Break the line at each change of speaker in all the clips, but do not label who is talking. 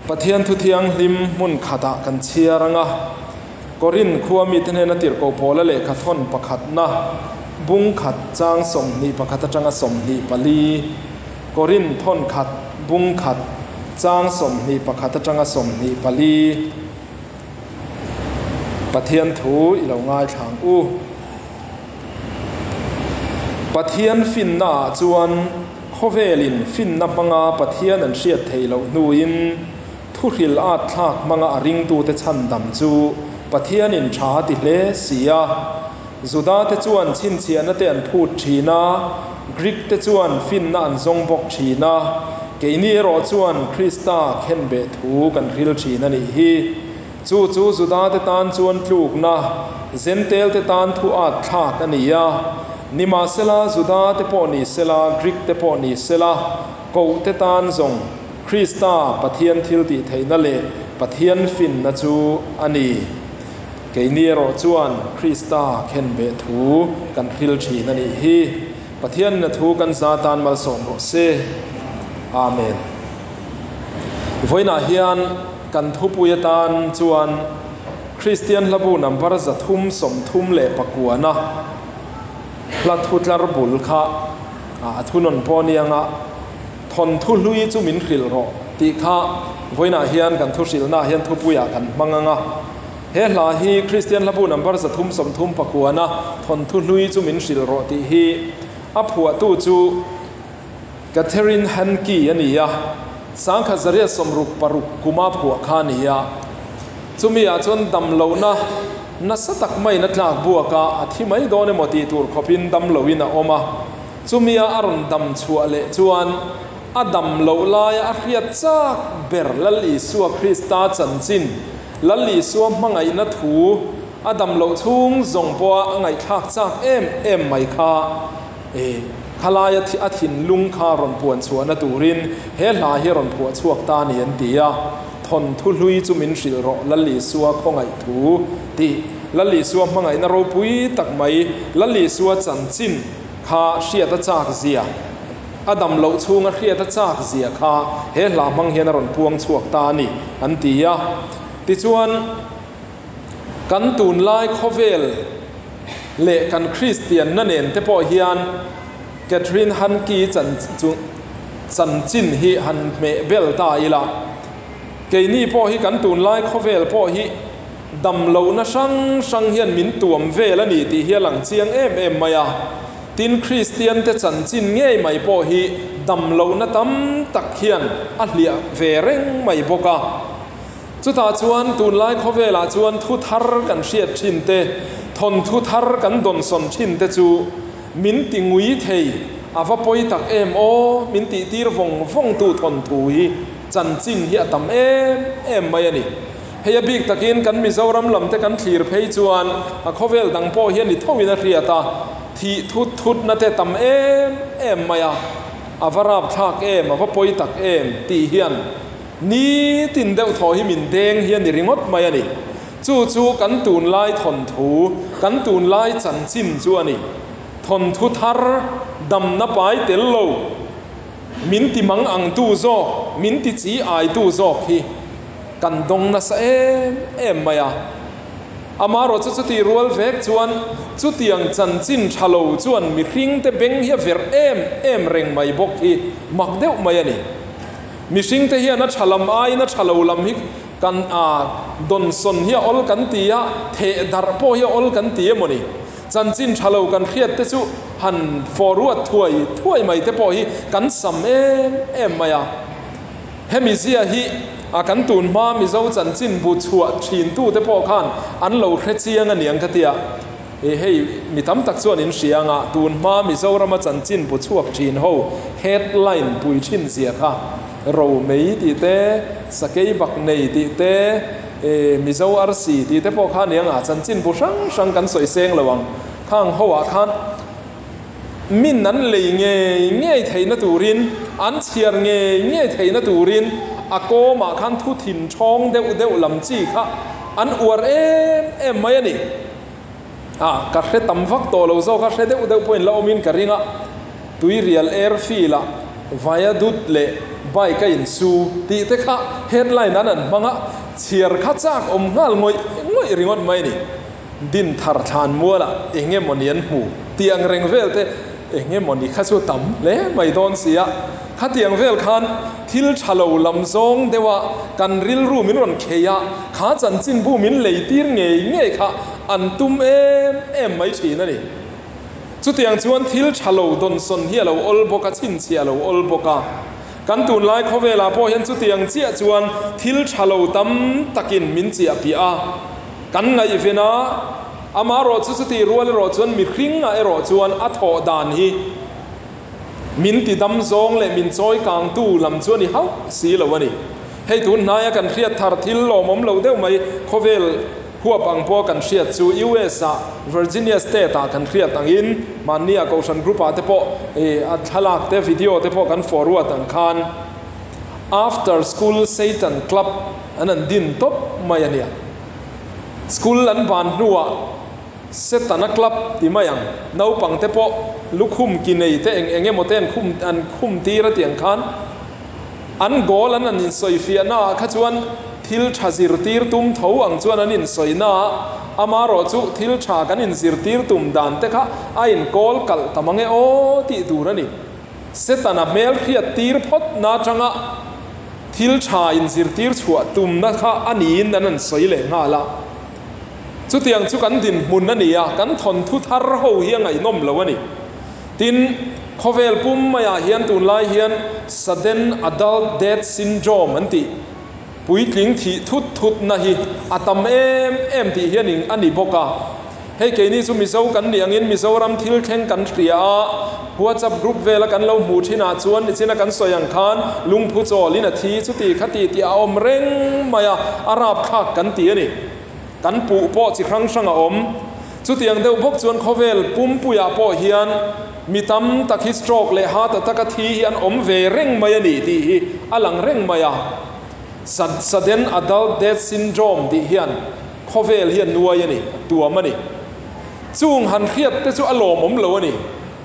Pathian thu thianghlim hmun khatah kan chhiar ang a, Korinth khua mite hnena tirhkoh Paula lehkha thawn pakhatna bung khat chang 21 atanga 24, Korinth thawn khat bung khat chang 21 atanga 24. Pathian thu i lo ngaithla ang u. Pathian finnaah chuan Khawvelin finna hmanga Pathian an hriat theih loh hnuin thuhril at thlak hmanga a ringtute chhandam chu Pathianin tha a ti hle si a. Judate chuan chhinchhiahna te an phut thin a, Greek te chuan finna an zawng bawk thin a, keini erawh chuan Krista khenbeh thu kan hril thin a nih hi. Chu chu Judate tan chuan tlukna, Zentelte tan thu at thlak a ni a. Nimahsela, Judate pawh ni sela, Greek-te pawh ni sela, kohte tan zawng Krista Pathian thiltihtheihna leh Pathian finna chu a ni. Keini erawh chuan Krista khenbeh thu kan hril thin a nih hi. Pathianna thu kan za tan malsawm rawh se. Amen. Vawiinah hian kan thupui atan chuan Kristian hlabu number 339-na hla thu tlar bul kha a thunawn pawh a ni ang a, thawnthu hlui chu min hrilh rawh tih kha vawiinah hian kan thu hrilhnaah hian thupuiah kan hmang ang a. He hla hi Kristian hlabu number 339-na thawnthu hlui chu min hrilh rawh tih hi a phuahtu chu Catherine Hankey a ni a, 1966 kuma phuah kha a ni a. Chumi-ah chuan damlohna nasa tak maiin a tlak buak a, a thi mai dawn emaw tih tur khawpin damlohin a awm a. Chumia a rawn dam chhuah leh chuan a dam loh laia a hriat chak ber Lal Isua Krista chanchin, Lal Isua hmangaihna thu a dam loh chhung zawng pawha a ngaihthlak chak em em mai kha e khalaia a thinlung kha rawn puan chhuahna turin he hla hi rawn phuah chhuak ta a ni an ti a. Thawnthu hlui chu min hrilh rawh Lal Isua khawngaih thu tih Lal Isua hmangaihna ropui tak mai Lal Isua chanchin kha hriat a chak zia, a dam loh chhunga hriat a chak zia kha he hla hmang hian a rawn puang chhuak ta a ni an ti a. Tichuan, kan tunlai khawvel leh kan Kristianna nen te pawh hian Catherine Hankey chanchin hi han hmeh bel ta ila, keini pawh hi kan tunlai khawvel pawh hi damlohna hrang hrang hian min tuam vel a ni tih hi a lang chiang em em mai a. Tin, Kristiante chanchin ngei mai pawh hi damlohna tam tak hian a hliah ve reng mai bawk a. Chutah chuan tunlai khawvelah chuan thu thar kan hriat thin te, thawnthu thar kan dawnsawn thin te chu Min ti ngui thei, a va pawi tak em aw, min tih tir vawng vawng tu thawnthu hi chanchin hi a tam em em mai a ni. Hei a bik takin kan Mizoram lam te kan thlir phei chuan a khawvel dang pawh hian i thoin a hriat a, thih thut thut na te tam em em mai a, a va rapthlak em, a va pawi tak em tih hian nitin deuh thaw hi min deng hi a ni ringawt mai a ni. Chu chu kan tunlai thawnthu, kan tunlai chanchin chu a ni. Thawnthu thar damna pai tel lo, min ti mang ang tu zawk, min ti chi ai tu zawk hi kan dawng nasa em em mai a. Amaherawh chu chuti rual vek chuan chutiang chanchin tha lo chuan mihringte beng hi a verh em em reng mai bawk hi mak deuh mai a ni. Mihringte hian a tha lam aiin a tha lo lam hi Kan a dawnsawn hi a awl kan ti a, theh darh pawh hi a awl kan ti emaw ni? Chanchin tha lo kan hriat te chu han forward thuai thuai mai te pawh hi kan sam em em mai a. Hemi zia hi a kan tun hma Mizo chanchin bu chhuah thin tu te pawh khan an lo hre chiang a niang ka ti a. E hei mi tam tak chuan in hria anga tun hma Mizorama chanchin bu chhuak thin ho headline pui thin zia kha Ro mei tih te, sakei bak nei tih te, e Mizo arsi tih te pawh kha aniang a, chanchin bu hrang hrang kan sawi seng lo ang. Khang ho ah khan min an lei ngei ngei theihna turin, an chhiar ngei ngei theihna turin a kawmah khan thu thin thawng deuh deuh lam chi kha an uar em em mai a ni. A, ka hre tam vak tawh lo zawk a, hre deuh deuh pawhin la awmin ka ring a. Tuirial airfield-ah viaduct leh Bike a insu tih te kha headline an an hmang a, chhiar kha chak awm nghal ngawih ngawih ringawt mai a ni. Dinthar thlan mualah eng emawni an hmu tih ang reng vel te eng emawni kha chu tam hle mai dawn si a. Khatiang vel khan thil tha lo lam zawng deuh a kan rilru min rawn khei a, kha chanchinbu min lei tir ngei ngei kha an tum em em mai thin a ni. Chutiang chuan thil tha lo dawnsawn hi a lo awl bawk a, chhinchhiah a lo awl bawk a. Kan tunlai khawvelah pawh hian chutiang chiah chuan thil tha lo tam takin min chiah piah a. Kan ngaihven a, amaherawh chu chutih rual erawh chuan mihringah erawh chuan a thawh dan hi min ti dam zawng leh min chawi kangtu lam chu a ni hauh si lo a ni. Hei tun hnaia kan hriat thar thil lawmawm lo deuh mai khawvel Huap ang pawh kan hriat chu US ah Virginia State ah kan hriat angin mahni ah Kohhran group ah te pawh a thlalak te video te pawh kan forward ang khan After School Satan Club an an din tawp mai a nia. School an ban hnuah Setana Club ti mai ang naupang te pawh lukhum ki nei te eng eng emaw te an khum an khum tir a tih ang khan An goal an an insawifiahna ah kha chuan thil tha zirtir tum tho ang chuan an insawina a, amarawh chu thil tha kan inzirtir tum dan te kha a inkawl kalh ta mang e aw tih tur a ni. Setana hmel hriat tir phawt na atanga thil tha inzirtir chhuah tumna kha a niin an an sawi leh nghal a. Chutiang chu kan dinhmun a ni a, kan thawnthu thar ho hi a ngaihnawm lo a ni. Tin, khawvel pum maiah hian tunlai hian Sudden Adult Death Syndrome an tih, puitling thih thut thutna hi a tam em em tih hian ing a ni bawk a. Hei keini chu Mizo kan nih angin Mizoram thil thleng kan hria a, WhatsApp group vela kan lo hmuh thinah chuan nichina kan sawi ang khan lungphu chawlin a thi chuti khati tih a awm reng mai a, a rapthlak kan ti a ni. Kan puh pawh chi hrang hrang a awm. Chutiang deuh bawk chuan khawvel pumpuiah pawh hian mi tam tak hi stroke leh heart attack a thi hi an awm ve reng mai a ni tih hi a lang reng mai a. Sudden Adult Death Syndrome tih hian khawvel hi a nuai a ni, a tuam a ni. Chung han hriat te chu a lawmawm lo a ni.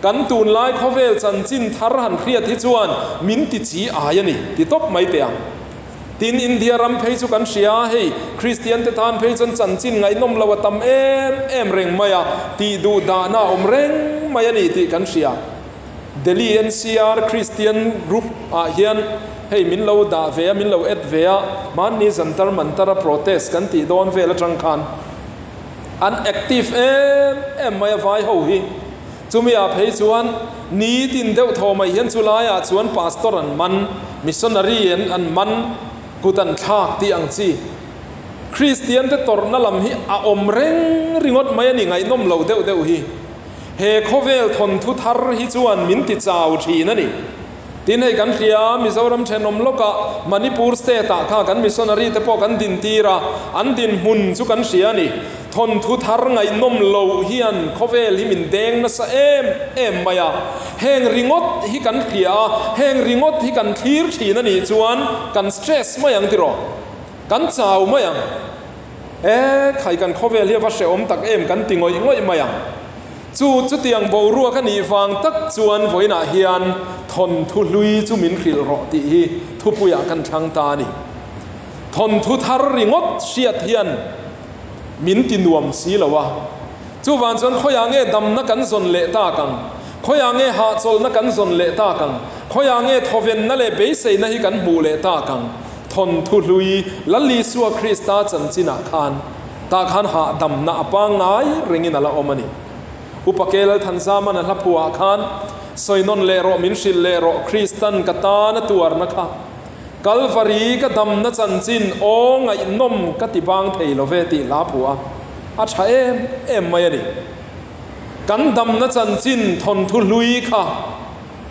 Kan tunlai khawvel chanchin thar han hriat hi chuan min ti chi ai a ni ti tawp mai teh ang. Tin, India ram phei chu kan hria a, hei Kristian te tan phei chuan chanchin ngaihnawm lo a tam em em reng mai a, tih duh dahna a awm reng mai a ni tih kan hria. Delhi NCR Kristian group ah hian hei min lo dah ve a, min lo add ve a, hmanni Jantar Mantar a protest kan tih dawn vel atang khan an active em em mai a vai ho hi. Chumi ah phei chuan nitin deuh thaw mai hian chu laiah chuan pastor an man, missionary an an man, kut an thlak tih ang chi. Kristian te tawrhna lam hi a awm reng ringawt mai a ni ngaihnawm lo deuh deuh hi. He khawvel thawnthu thar hi chuan min ti chau thin a ni. Tin hei kan hria, Mizoram thenawm lawkah Manipur state ah kha kan missionary te pawh kan dintir a, an dinhmun chu kan hria a ni. Thawnthu thar ngaihnawm loh hian khawvel hi min deng nasa em em mai a. Heng ringawt hi kan hria a, heng ringawt hi kan thlir thin a nih chuan kan stress mai ang tiraw? Kan chau mai ang. E, khai kan khawvel hi a va hrehawm tak em kan ti ngawih ngawih mai ang. Chu chutiang boruak a nih vang tak chuan vawiinah hian thawnthu hlui chu min hrilh rawh tih hi thupuiah kan thlang ta a ni. Thawnthu thar ringawt hriat hian min ti nuam si lo a. Chuvang chuan khawiah nge damna kan zawn leh tak ang? Khawiah nge hahchawlhna kan zawn leh tak ang? Khawiah nge thawvenna leh beiseina hi kan hmuh leh tak ang? Thawnthu hlui Lal Isua Krista chanchinah khan tah khan hahdamna a pangngai rengin a la awm a ni. Upa Ke Lalthanzaman a hla phuah khan, Sawi nawn leh rawh, min hrilh leh rawh, Kristan ka tan a tuarna kha. Kalvari ka damna chanchin aw ngaihnawm ka ti bang thei lo ve tih hla phuah a, a tha em em mai a ni. Kan damna chanchin thawnthu hlui kha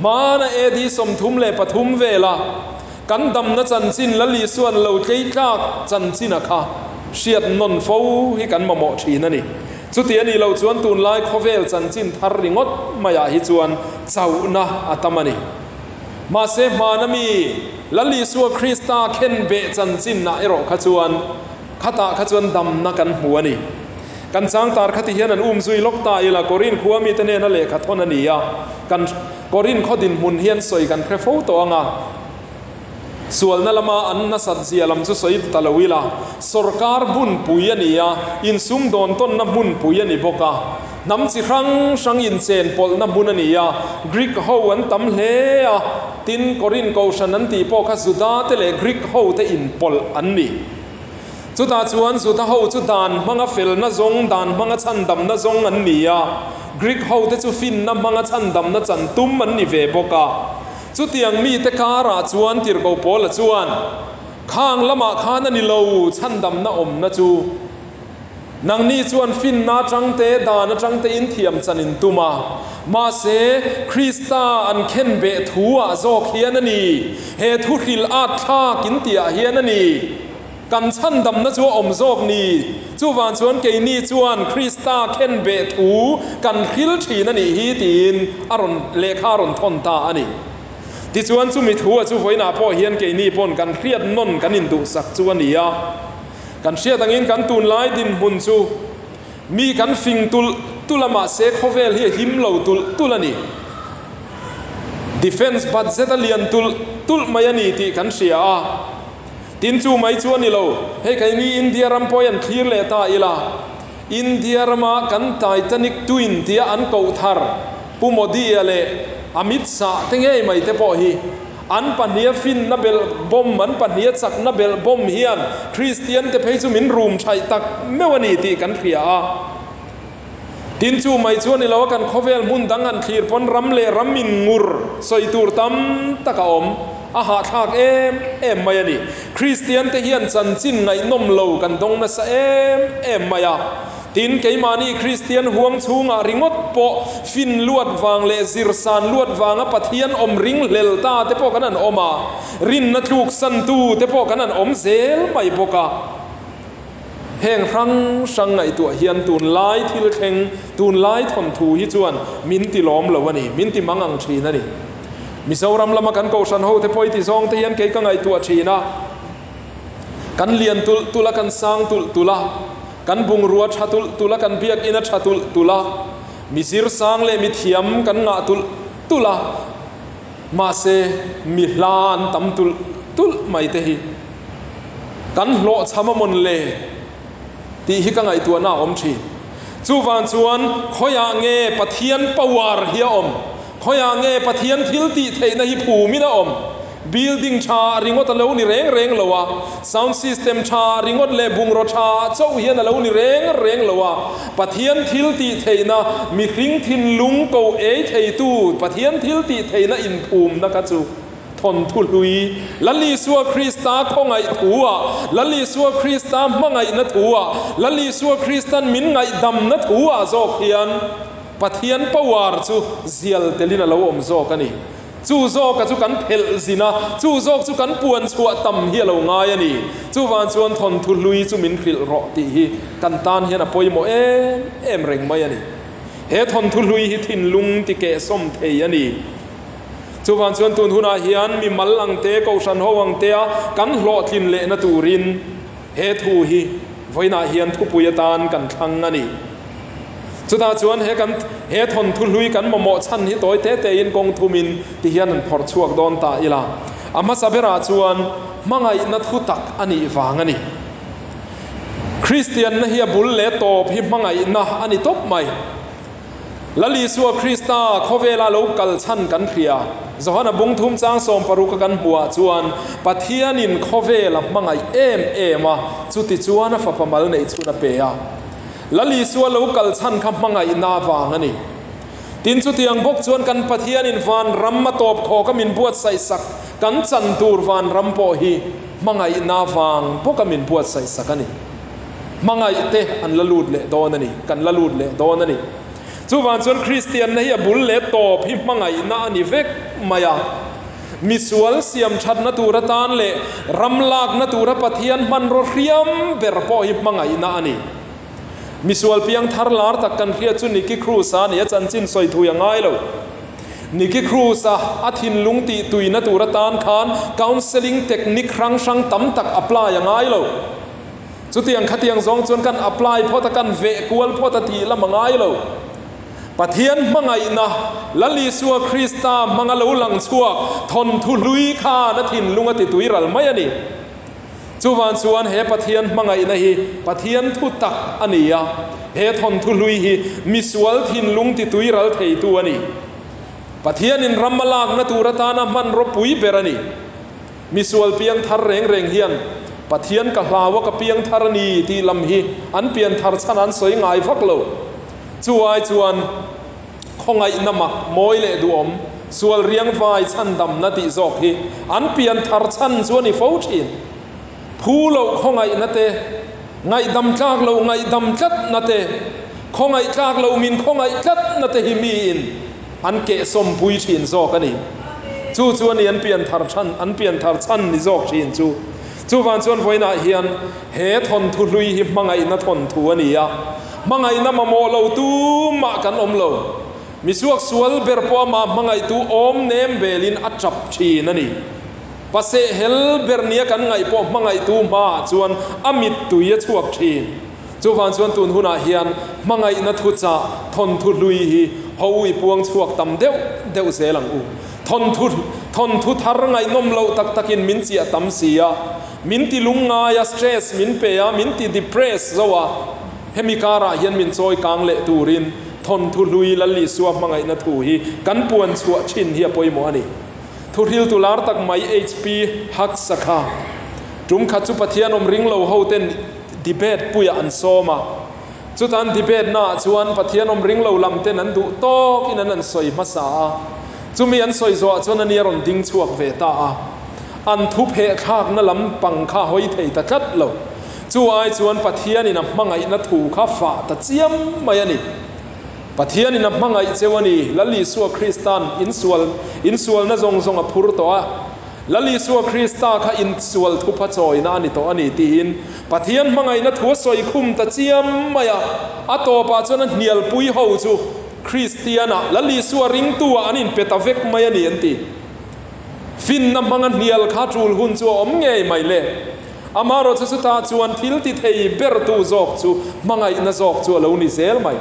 hmana AD 33 vela kan damna chanchin Lal Isuan lo tlei tlak chanchina kha hriat nawn fo hi kan mamawh thin a ni. Chuti a nih loh chuan tunlai khawvel chanchin thar ringawt maiah hi chuan chauhna a tam a ni. Mahse hmana mi Lal Isua Krista khenbeh chanchinah erawh kha chuan khatah kha chuan damna kan hmu a ni. Kan changtar khati hian an um zui lawk ta ila Korin khua mite nena lehkha thawn a ni a, kan Korin khaw dinhmun hian sawi kan hre fo tawh ang a. Sualna lama an nasat zia lam chu sawi ta lo ila, sawrkar hmunpui a ni a, insumdawn tawnna hmunpui a ni bawk a. Hnam chi hrang hrang inchen pawlhna hmun a ni a, Greek ho an tam hle a, tin Korin kohhran an tih pawh kha Juda te leh Greek ho te inpawlh an ni. Chutah chuan Juda ho chu dan hmanga felna zawng, dan hmanga chhandamna zawng an ni a, Greek ho te chu finna hmanga chhandamna chan tum an ni ve bawk a. Chutiang mite karah chuan Tirhkoh Paula chuan, Khang lamah khan a ni lo, chhandamna awmna chu. Nangni chuan finna atangte, dan atangte in thiam chan in tum a. Mahse, Krista an khen beh thu ah zawk hian a ni. He thu hrilh at thlak in tih ah hian a ni. Kan chhandamna chu a awm zawk ni. Chuvang chuan keini chuan Krista khen beh thu kan hril thin a nih hi tiin a rawn lehkha a rawn thawn ta a ni. Tichuan chumi thu ah chu vawiinah pawh hian keini pawn kan hriat nawn kan induhsak chu a ni a. Kan hriat angin kan tunlai dinhmun chu mi kan fing tulh tulh a mahse khawvel hi a him lo tulh tulh a ni. Defence budget a lian tulh tulh mai a ni tih kan hria a. Tin chu mai chu a ni lo, hei keini India ram pawh hi an thlir leh ta ila, India rama kan Titanic Twin tia an koh thar Pu Modi-a leh Amit Shah te ngei mai te pawh hi An pahniha finna belh bawm, an pahniha chakna belh bawm hian Kristian te phei chu min rum thaih tak meuh a ni tih kan hria a. Tin chu mai chu a ni lo a, kan khawvel hmun dang han thlir pawn ram leh ram in ngur sawi tur tam tak a awm. A hahthlak em em mai a ni. Kristian te hian chanchin ngaihnawm lo kan dawng nasa em em mai a. Tin, keimahni Kristian huang chhungah ringawt pawh fin luat vang leh zirsan luat vanga Pathian awm ring hlel ta te pawh kan han awm a, rinna tluk santu te pawh kan han awm zel mai bawk a. Heng hrang hrang ngaihtuah hian tunlai thil thleng, tunlai thawnthu hi chuan min ti lawm lo a ni, min ti mang ang thin a ni. Mizoram lama kan kohhran ho te pawh i ti zawng te hian kei ka ngaihtuah thin a, kan lian tulh tulh a, kan sang tulh tulh a, Kan bungrua tha tulh tulh a, kan biakinn a tha tulh tulh a, mi zirsang leh mi thiam kan ngah tulh tulh a, mahse mi hla an tam tulh tulh mai te hi kan hlawhchham a mawn le tih hi ka ngaihtuahna a awm thin. Chuvang chuan khawiah nge Pathian power hi a awm? Khawiah nge Pathian thil tih theihna hi phumin a awm? Building tha ringawt a lo ni reng reng lo a, sound system tha ringawt leh bungraw tha chauh hian a lo ni reng reng lo a, Pathian thil tih theihna, mihring thinlung ko ei theitu Pathian thil tih theihna inphumna kha chu thawnthu hlui Lal Isua Krista khawngaih thu ah, Lal Isua Krista hmangaihna thu ah, Lal Isua Kristan min ngaihdamna thu ah zawk hian Pathian power chu zial telin a lo awm zawk a ni. Chu zawka chu kan phelh zin a, chu zawk chu kan puan chhuah tam hi a lo ngai a ni. Chuvang chuan thawnthu hlui chu min hrilh rawh tih hi kan tan hian a pawimawh em em reng mai a ni. He thawnthu hlui hi thinlung ti kehsawm thei a ni. Chuvang chuan tun hunah hian mi mal ang te, kohhran ho ang tea kan hlawhtlin lehna turin he thu hi vawiinah hian thupui atan kan thlang a ni. Chutah chuan he kan he thawnthu hlui kan mamawh chhan hi tawi te tein kawng thumin ti hian an phawrh chhuak dawn ta ila. A hmasa berah chuan hmangaihna thu tak a nih vang a ni. Kristianna hi a bul leh tawp hi hmangaihna a ni tawp mai. Lal Isua Krista khawvela lo kal chhan kan hria. Johana bung thum chang 16 a kan hmuhah chuan Pathianin khawvel a hmangaih em em a, chuti chuan a fapa mal neih chhun a pe a. Lal Isua lo kal chhan kha hmangaihna avang a ni. Tin, chutiang bawk chuan kan Pathianin vanram a tawp khawk a min buatsaih sak, kan chan tur vanram pawh hi hmangaihna avang bawk a min buatsaih sak a ni. Hmangaih te an la lut leh dawn a ni, kan la lut leh dawn a ni. Chuvang chuan Kristianna hi a bul leh tawp hi hmangaihna a ni vek mai a. Misual siam thatna tur atan leh ram lakna tura Pathian hmanraw hriam ber pawh hi hmangaihna a ni. Misual piang thar lar tak kan hriat chu Nicky Cruz-a a ni, a chanchin sawi thui a ngai lo. Nicky Cruz-a a thinlung tih tuina tur atan khan counselling technique hrang hrang tam tak apply a ngai lo. Chutiang khatiang zawng chuan kan apply phawt a, kan veh kual phawt a tih lam a ngai lo. Pathian hmangaihna, Lal Isua Krista hmanga lo lang chhuak thawnthu hlui khan a thinlung a ti tuiral mai a ni. Chuvang chuan he Pathian hmangaihna hi Pathian thu tak a ni a, he thawnthu hlui hi misual thinlung ti tuiral theitu a ni. Pathianin ram a lakna tur atana hmanraw pui ber a ni. Misual piang thar reng reng hian Pathian ka hlau a ka piang thar a ni tih lam hi an pian thar chhan an sawi ngai vak lo. Chu ai chuan khawngaihna mak mawi leh duhawm sual riang vai chhandamna tih zawk hi an pian thar chhan chu a ni fo thin. Phu loh khawngaihna te, ngaihdam tlak loh ngaihdam tlatna te, khawngaih tlak loh min khawngaih tlatna te hi miin an kehsawmpui thin zawk a ni. Chu chu a ni an pian thar chhan, an pian thar chhan ni zawk thin chu. Chuvang chuan vawiinah hian he thawnthu hlui hi hmangaihna thawnthu a ni a, hmangaihna mamawh lo tumah kan awm lo. Misuak sual ber pawh amah hmangaihtu awm nem belin a tap thin a ni. Paseh hel ber nia kan ngaih pawh hmangaihtu hmaah chuan a mittui a chhuak thin. Chuvang chuan tun hunah hian hmangaihna thuchah thawnthu hlui hi ho i puang chhuak tam deuh deuh zel ang u. Thawnthu thawnthu thar ngaihnawm loh tak takin min chiah tam si a, min ti lungngai a, stress min pe a, min ti depress zo a, hemi karah hian min chawi kang leh turin thawnthu hlui Lal Isua hmangaihna thu hi kan puan chhuah thin hi a pawimawh a ni. Thuhriltu lar tak mai HP Hugs a kha tum khat chu Pathian awm ring lo ho ten debate puiah an sawm a. Chutan debate naah chuan Pathian awm ring lo lam ten an duh tawk in an an sawi hmasa a. Chumi an sawi zawhah chuan ani a rawn ding chhuak ve ta a. An thu pheh thlakna lam pang kha hawi thei ta tlat lo. Chu ai chuan Pathian in a hmangaihna thu kha fah ta chiam mai a ni. Pathian in a hmangaih cheu a ni. Lal Isua Kristan insual insualna zawng zawng a phur tawh a. Lal Isua Krista kha insual thupha chawina a ni tawh a ni tiin Pathian hmangaihna thu a sawi khum ta chiam mai a. A tawpah chuan a hnialpui ho chu Kristiana Lal Isua ringtu-ah an inpe ta vek mai a ni an ti. Finna hmanga hnial kha tul hun chu a awm ngei mai le. Amaherawhchu chutah chuan thil ti thei bertu zawk chu hmangaihna zawk chu a lo ni zel mai.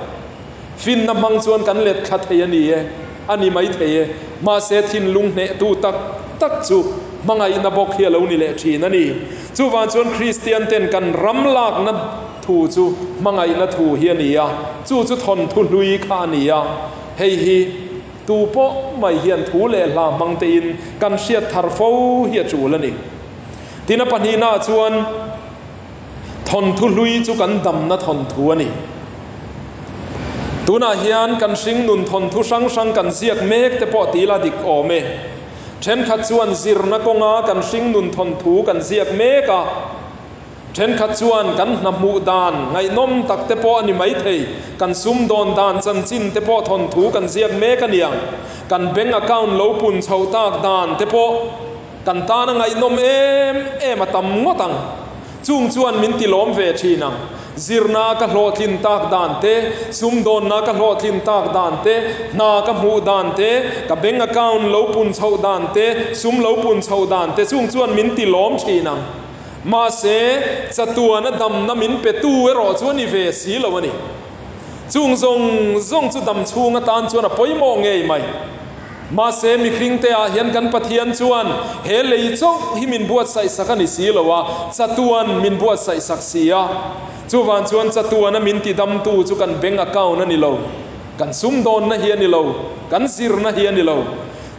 Finna hmang chuan kan let thla thei a ni e, a ni mai thei e. Mahse thinlung hnehtu tak tak chu hmangaihna bawk hi a lo ni leh thin a ni. Chuvang chuan Kristian ten kan ram lakna thu chu hmangaihna thu hi a ni a, chu chu thawnthu hlui kha a ni a. Hei hi tu pawh mai hian thu leh hla hmang tein kan hriat thar fo hi a tul a ni. Tin a pahnihnaah chuan thawnthu hlui chu kan damna thawnthu a ni. Tunah hian kan hringnun thawnthu hrang hrang kan ziak mek te pawh ti ila dik awm e. Thenkhat chuan zirna kawnga kan hringnun thawnthu kan ziak mek a. Thenkhat chuan kan hna hmuh dan ngaihnawm tak te pawh a ni maithei. Kan sumdawn dan chanchin te pawh thawnthu kan ziak mek a niang. Kan bank account lo pun chhoh tak dan te pawh. Kan tan a ngaihnawm em em a tam ngawt ang. Chung chuan min ti lawm ve thin ang. Zirna ka hlawhtlin tak dan te, sumdawnna ka hlawhtlin tak dan te, hna ka hmuh dan te, ka bank account lo pun chhoh dan te, sum lo pun chhoh dan te chung chuan min ti lawm thin ang. Mahse, chatuana damna min petu erawh chu a ni ve si lo a ni. Chung zawng zawng chu dam chhung atan chuan a pawimawh ngei mai. Mahse, mihringte ah hian kan Pathian chuan he lei chauh hi min buatsaih sak a ni si lo a, chatuan min buatsaih sak si a. Chuvang chuan chatuana min tidamtu chu kan bank account a ni lo, kan sumdawnna hi a ni lo, kan zirna hi a ni lo.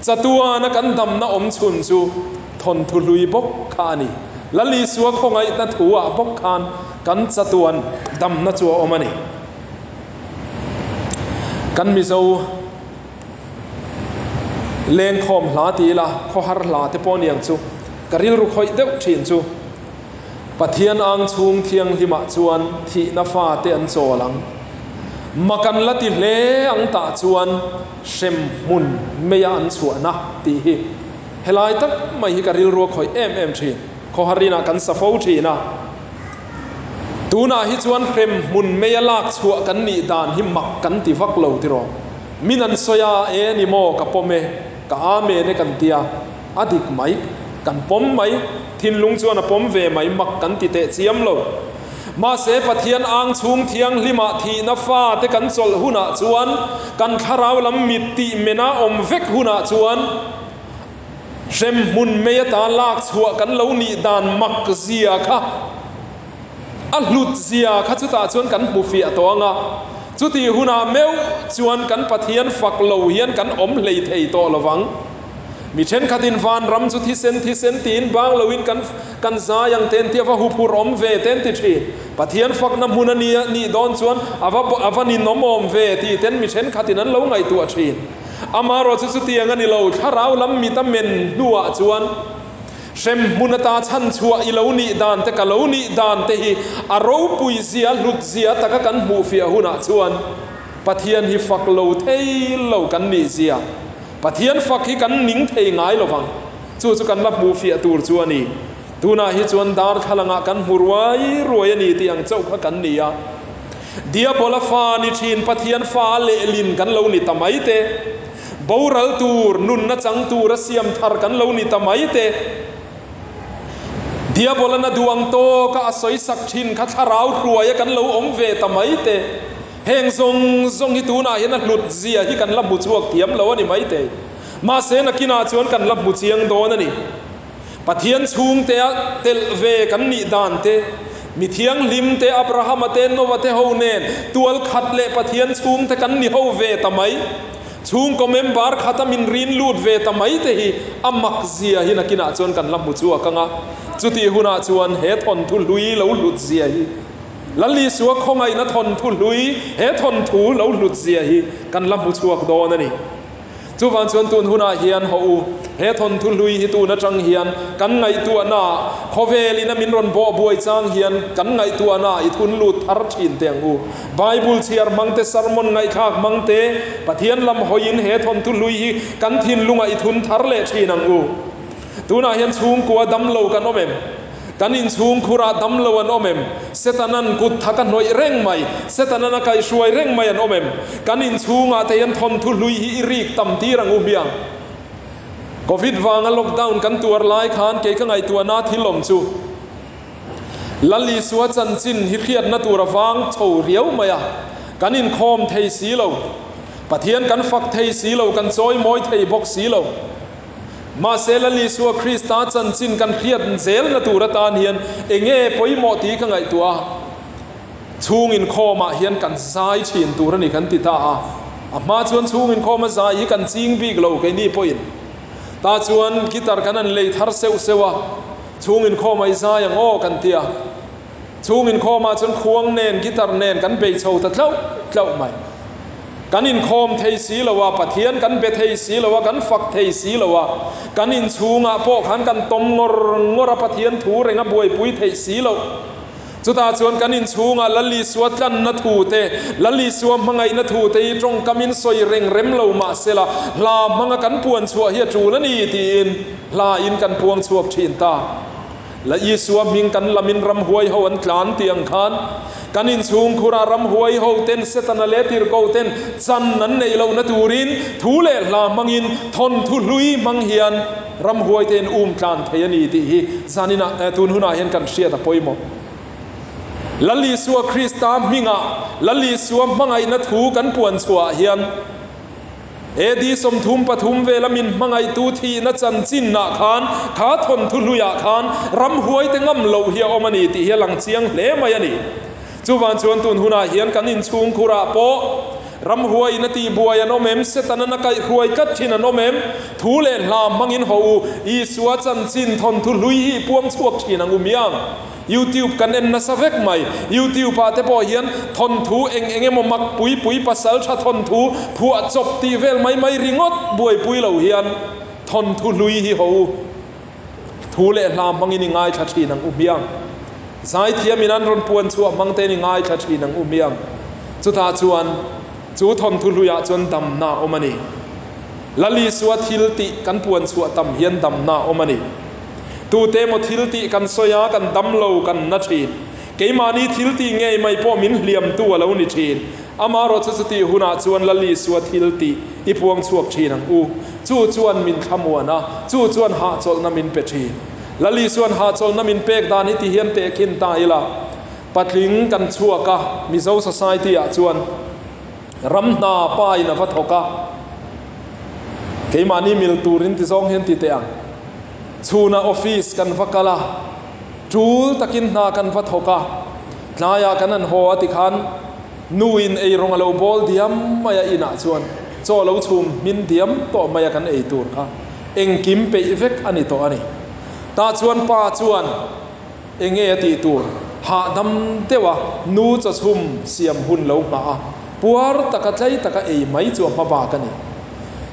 Chatuana kan damna awm chhun chu thawnthu hlui bawk kha a ni. Lal Isua khawngaihna thu ah bawk khan kan chatuan damna chu a awm a ni. Kan Mizo. Lengkhawm hla ti ila, khawhar hla te pawh aniang chu ka rilru khawih deuh thin chu. Pathian ang chhung thianghlimah chuan thihna fate an chawl ang. Mak an la ti hle ang tah chuan hrem hmun meia an chhuahna tih hi helai tak mai hi ka rilru a khawih em em thin. Khawhar inah kan sa fo thin a. Tunah hi chuan hrem hmun meia lak chhuah kan nih dan hi mak kan ti vak lo tiraw? Min an sawi a, e ni maw ka pawm e, ka amen e kan tia, a dik mai, kan pawm mai, thinlung chuan a pawm ve mai, mak kan ti teh chiam lo. Mahse Pathian ang chhung thianghlimah thihna fa te kan chawlh hunah chuan, kan thlarau lam mit tih mena awm vek hunah chuan, hremhmun mei ata lak chhuah kan lo nih dan mak zia kha a hlut zia kha chutah chuan kan hmu fiah tawh ang a. Chutih hunah meuh chuan kan Pathian fak lo hian kan awm hlei thei tawh lovang. Mi thenkhatin vanram chu thisen thisen tiin bang loin kan kan zai ang ten tih a va huphurh awm ve ten ti thin. Pathian fakna hmun a ni nih dawn chuan a va a va ninawm awm ve tih ten mi thenkhatin an lo ngaihtuah thin. Amaherawh chu chutiang a ni lo, thlarau lam mit a men hnuah chuan hremhmun ata chhanchhuah i lo nih dan te ka lo nih dan te hi a ropui zia hlut zia taka kan hmuhfiah hunah chuan Pathian hi fak lo thei lo kan nih zia. Pathian fak hi kan ning thei ngai lo vang. Chu chu kan la hmuh fiah tur chu a ni. Tunah hi chuan darthlalangah kan hmu ruai ruai a ni tih ang chauh kha kan ni a. Diabola fa ni thin Pathian fa lehlin kan lo ni ta mai te. Boral tur, nunna chang tura siam thar kan lo ni ta mai te. Diabola na duh ang tawka a sawi sak thin kha thlarau hruaia kan lo awm ve ta mai te. Heng zawng zawng hi tunah hian a hlut zia hi kan la hmu chhuak thiam lo a ni maithei. Mahse nakinah chuan kan la hmu chiang dawn a ni. Pathian chhungtea telh ve kan nih dan te, mi thianghlim te, Abrahama te, Noah te ho nen tual khat leh Pathian chhungte kan ni ho ve ta mai. Chhungkaw member khata min rin lut ve ta mai te hi a mak zia hi nakinah chuan kan la hmu chhuak ang a. Chutih hunah chuan he thawnthu hlui lo hlut zia hi Lal Isua khawngaihna thawnthu hlui he thawnthu lo hlut zia hi kan la hmu chhuak dawn a ni. Chuvang chuan tun hunah hian haw u, he thawnthu hlui hi tun atang hian kan ngaihtuahna khawvelin a min rawn bawh buai chang hian kan ngaihtuahna i thun lut thar thin teh ang u. Bible chhiar hmang te, sermon ngaihthlak hmang te, Pathian lam hawiin he thawnthu hlui hi kan thinlungah i thun thar leh thin ang u. Tunah hian chhungkua damlo kan awm em? Kan inchhung khurah damlo an awm em? Setanan kut thak a hnawih reng mai, Setanan a kaihhruai reng mai an awm em? Kan inchhungah te hian thawnthu hlui hi i rik tam tir ang u hmiang. Covid vanga lockdown kan tuar lai khan kei ka ngaihtuahna thil awm chu Lal Isua chanchin hi hriatna tur a vang chho riau mai a, kan inkhawm thei si lo, Pathian kan fak thei si lo, kan chawimawi thei bawk si lo. Mahse Lal Isua Krista chanchin kan hriat zelna tur atan hian enge pawimawh tih ka ngaihtuah a, chhung inkhawmah hian kan zai thin tur a ni kan ti ta a. A hma chuan chhung inkhawma zai hi kan ching bik lo keini pawhin. Tah chuan guitar kan han lei thar seuh seuh a, chhung inkhawmah i zai ang aw kan ti a. Chhung inkhawmah chuan khuang nen, guitar nen kan bei chho ta tlauh tlauh mai. Kan inkhawm thei si lo a, Pathian kan be thei si lo a, kan fak thei si lo a, kan inchhungah pawh khan kan tawm ngawr ngawr a, Pathian thu reng a buaipui theih si loh. Chutah chuan kan inchhungah Lal Isua tlanna thu te, Lal Isua hmangaihna thu te hi tawngkamin sawi reng rem lo mah sela, hla hmanga kan puan chhuah hi a tul a ni tiin hla in kan puang chhuak thin ta. La Isua hming kan lamin ramhuai ho an tlan tih ang khan, kan inchhung khurah ramhuai ho ten Setana leh tirhkoh ten chan an neih lohna turin thu leh hla hmangin thawnthu hlui hmang hian ramhuai te in um tlan thei a ni tih hi zaninah tun hunah hian kan hriat a pawimawh. Lal Isua Krista hmingah Lal Isua hmangaihna thu kan puan chhuah hian, AD 33 vela min hmangaihtu thihna chanchinah khan, kha thawnthu hluiah khan ramhuaite ngam loh hi a awm a ni tih hi a lang chiang hle mai a ni. Chuvang chuan tun hunah hian kan inchhung khurah pawh ramhuaiin a tihbuai an awm em? Setanan a kaihhruai tlat thin an awm em? Thu leh hla hmangin haw u, Isua chanchin thawnthu hlui hi i puang chhuak thin ang u miang. YouTube kan en nasa vek mai. YouTube ah te pawh hian thawnthu eng eng emaw mak pui pui pasal tha thawnthu phuah chawp tih vel mai mai ringawt buaipui lo hian thawnthu hlui hi ho u. Thu leh hla hmangin i ngaithla thin ang u hmiang. Zaithiamin an rawn puan chhuah hmang tein i ngaithla thin ang u hmiang. Chutah chuan chu thawnthu hluiah chuan damna a awm a ni. Lal Isua thil tih kan puan chhuah tam hian damna a awm a ni. Tute emaw thil tih kan sawi a, kan dam lo, kan na thin. Keimahni thil tih ngei mai pawh min hliamtu a lo ni thin. Amaherawh chu chutih hunah chuan Lal Isua thil tih i puang chhuak thin ang u. Chu chuan min thlamuan a, chu chuan hahchawlhna min pe thin. Lal Isua'n hahchawlhna min pek dan hi ti hian tehkhin ta ila. Patling kan chhuak a, Mizo society ah chuan ram hna pa in a va thawk a, keimahni mil tur in ti zawng hian ti teh ang. Chhunah office kan va kal a, tul takin hna kan va thawk a, tlaiah kan han haw a tikhan nu in eirawng a lo bawl diam mai a inah chuan chaw lo chhum hmin diam tawh mai a kan ei tur kha engkim peih vek a ni tawh a ni. Tah chuan pa chuan Enge a tih tur? Hahdam deuh a, nu chawchhum siam hun lo nghah a, puar taka tlai taka ei mai chu a hma bak a ni.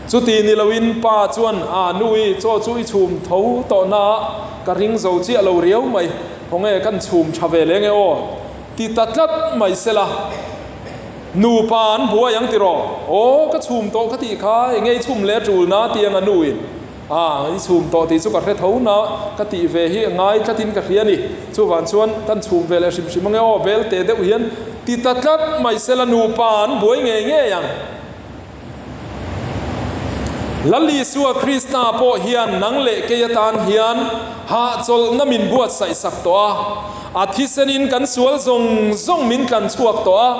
Chuti ni loin pa chuan, A nu i, chaw chu i chhum tho tawh na a, ka ring zo chiah lo riau mai, khawnge kan chhum tha ve leng e aw, ti ta tlat mai sela, nupa an buai ang tiraw? Aw, ka chhum tawh ka tih kha, enge i chhum leh a tul na ti ang a nu in. A, i chhum tawh tih chu ka hre tho na, ka tih ve hi a ngai tlatin ka hria a ni. Chuvang chuan kan chhum ve leh hrim hrim ange aw, bel teh deuh hian ti ta tlat mai sela nupa an buai ngei ngei ang. Lal Isua Krista pawh hian nang leh kei atan hian hahchawlhna min buatsaih sak tawh a, a thisenin kan sual zawng zawng min tlan chhuak tawh a,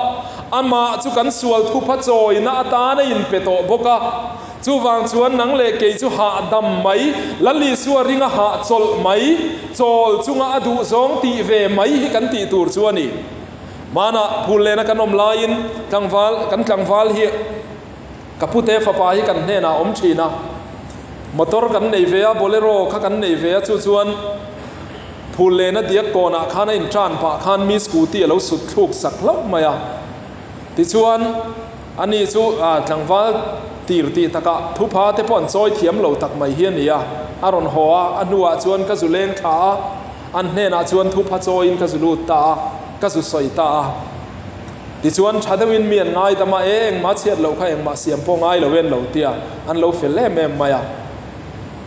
amah chu kan sual thupha chawina atan a inpe tawh bawk a. Chuvang chuan nang leh kei chu hahdam mai, Lal Isua ringa hahchawlh mai, chawl chunga a duh zawng tih ve mai hi kan tih tur chu a ni. Hmanah phul lena kan awm laiin tlangval, kan tlangval hi ka pute fapa hi kan hnenah a awm thin a. Motor kan nei ve a, Bolero kha kan nei ve a, chu chuan phul lena diak kawnah khan a intan pah khan mi scooty a lo sut thluk sak hlauh mai a. Tichuan, ani chu tlangval tir tih takah thupha te pawh an chawi thiam lo tak mai hi a ni a. A rawn haw a, a hnuah chuan ka zu leng thla a, an hnenah chuan thupha chawiin ka zu lut ta a, ka zu sawi ta a. Tichuan, tha deuhin mi an ngaidam a, e, engmah chhiat loh kha engmah siam pawh ngai lo e an lo ti a, an lo fel em em mai a.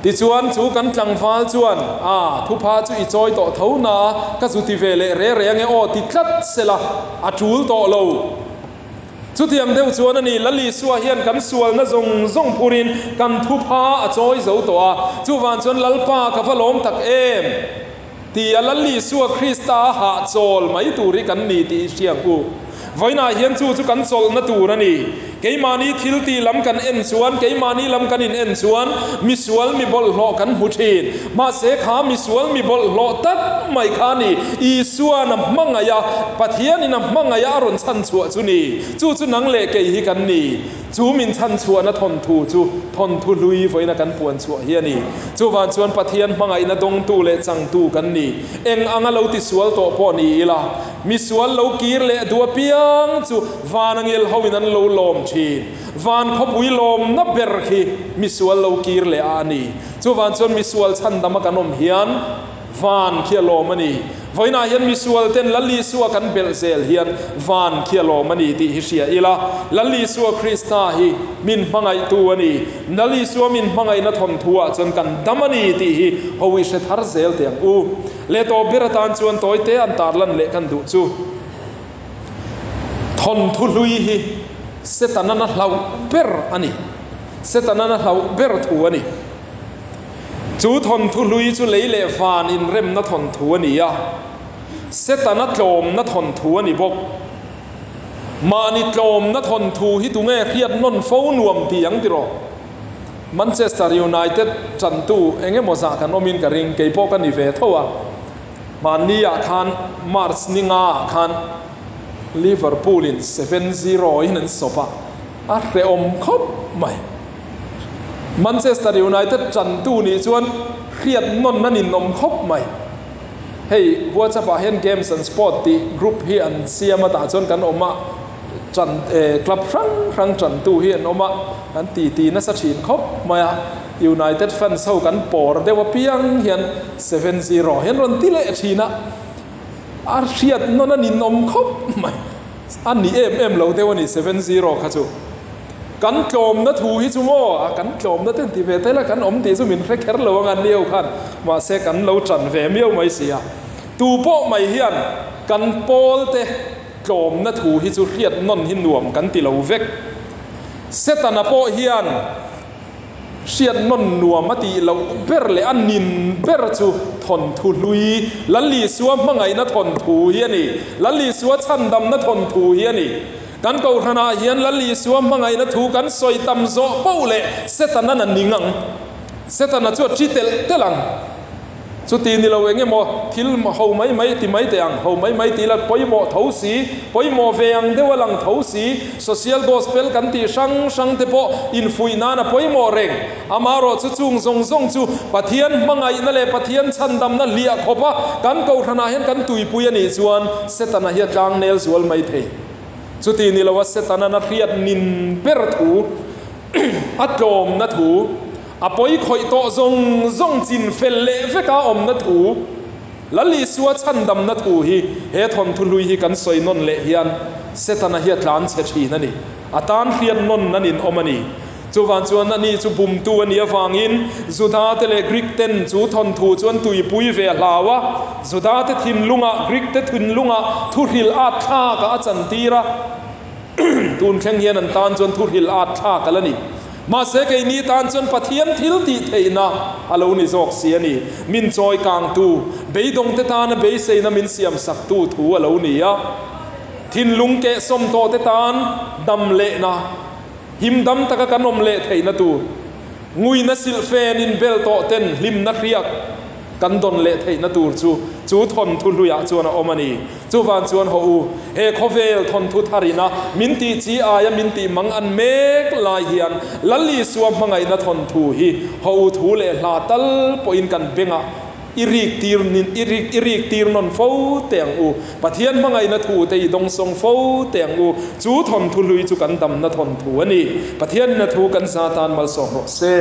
Tichuan, chu kan tlangval chuan, A, thupha chu i chawi tawh tho na, ka zu ti ve leh re re ange aw ti tlat sela, a tul tawh lo. Chutiang deuh chuan a ni, Lal Isua hian kan sualna zawng zawng phurin kan thupha a chawi zo tawh a, chuvang chuan Lalpa ka va lawm tak em! Ti a Lal Isua Krista a hahchawl mai tur hi kan ni tih i hria ang u. Vawiinah hian chu chu kan chawlhna tur a ni. Keimahni thil tih lam kan en chuan, keimahni lam kan in en chuan misual mi bawlhhlawh kan hmu thin. Mahse kha misual mi bawlhhlawh tak mai kha ni Isua'n a hmangaih a, Pathianin a hmangaih a a rawn chhanchhuah chu ni. Chu chu nang leh kei hi kan ni. Chu min chhanchhuahna thawnthu chu thawnthu hlui vawiina kan puan chhuah hi a ni. Chuvang chuan Pathian hmangaihna dawngtu leh changtu kan ni. Eng anga lo tisual tawh pawh ni ila, misual lo kir leh duh apiang chu van angel hoin an lo lawm thin. Van khawpui lawmna ber khi misual lo kir leh a a ni. Chuvang chuan misual chhandama kan awm hian, Van khi a lawm a ni. Vawiinah hian misual ten Lal Isua kan belh zel hian van khi a lawm a ni tih hi hria ila. Lal Isua Krista hi min hmangaihtu a ni. Lal Isua min hmangaihna thawnthu ah chuan kan dam a ni tih hi ho i hre thar zel teh ang u. Leh tawp ber atan chuan tawite an tarlan leh kan duh chu thawnthu hlui hi Setana na hlauh ber a ni. Setana na hlauh ber thu a ni. Chu thawnthu hlui chu lei leh van inremna thawnthu a ni a, Setana tlawmna thawnthu a ni bawk. Mahni tlawmna thawnthu hi tunge hriat nawn fo nuam ti ang tiraw? Manchester United tantu eng emaw zah kan awmin ka ring, kei pawh ka ni ve tho a. Hmanni ah khan March ni nga ah khan Liverpool in 7-0 in an sawp a, a hrehawm khawp mai. Manchester United tantu nih chuan hriat nawn a ninawm khawp mai. Hei WhatsApp ah hian Games and Sport tih group hi an siam a tah chuan kan awm a, tan club hrang hrang tantu hi an awm a, an titi nasa thin khawp mai a. United fans ho kan pawr deuh apiang hian 7-0 hian rawn ti leh thin a, a hriat nawn a ninawm khawp mai. A ni em em lo deuh a ni 7-0 kha chu. Kan tlawmna thu hi chu maw, a kan tlawmna te ti ve tel a, kan awm tih chu min hre kher lo ang an ni ho khan, mahse kan lo tan ve miau mai si a. Tu pawh mai hian kan pawl te tlawmna thu hi chu hriat nawn hi nuam kan ti lo vek. Setana pawh hian. Hriat nawn nuam a tih loh ber leh a nin ber chu thawnthu hlui, Lal Isua hmangaihna thawnthu hi a ni. Lal Isua chhandamna thawnthu hi a ni. Kan kohhranah hian Lal Isua hmangaihna thu kan sawi tam zawh poh leh Setana'n a ning ang. Setana chu a ṭi telh telh ang. Chuti ni lo eng emaw thil ho mai mai ti mai teh ang, ho mai mai tih la pawimawh tho si, pawimawh ve ang deuh a lang tho si, social gospel kan tih hrang hrang te pawh infuih nan a pawimawh reng. Amaherawh chu chung zawng zawng chu Pathian hmangaihna leh Pathian chhandamna hliah khawp a kan kohhranah hian kan tuipui a nih chuan Setana hi a tlangnel zual mai thei. Chuti ni lo a Setana na hriat nin ber thu, a tlawmna thu, A pawi khawih tawh zawng zawng chin fel leh veka awmna thu, Lal Isua chhandamna thu hi he thawnthu hlui hi kan sawi nawn leh hian Setana hi a tlan chhe thin a ni. A tan hriat nawn nan in awm a ni. Chuvang chuan ani chu bumtu a nih avangin Juda te leh Greek ten chu thawnthu chu an tuipui ve a hlau a, Juda te thinlungah, Greek te thinlungah thuhril at thlakah a chantir a. Tun thleng hian an tan chuan thuhril at thlak a la ni. Mahse keini tan chuan Pathian thil tih theihna a lo ni zawk si a ni. Min chawi kangtu, beidawngte tana beiseina min siamsaktu thu a lo ni a. Thinlung kehsawm tawhte tan dam lehna, him dam taka kan awm leh theihna tur, nguina silhfen inbel tawhten hlimna hriak, Kan dawn leh theihna tur chu chu thawnthu hluiah chuan a awm a ni. Chuvan chuan haw u, he khawvel thawnthu tharina min tih chi aia min tih mang an mek lai hian Lal Isua hmangaihna thawnthu hi haw u thu leh hla tal pawhin kan bengah i rik tir i rik i rik tir nawn fo teh ang u. Pathian hmangaihna thu te i dawngsawng fo teh ang u. Chu thawnthu hlui chu kan damna thawnthu a ni. Pathianina thu kan za tan malsawm rawh se.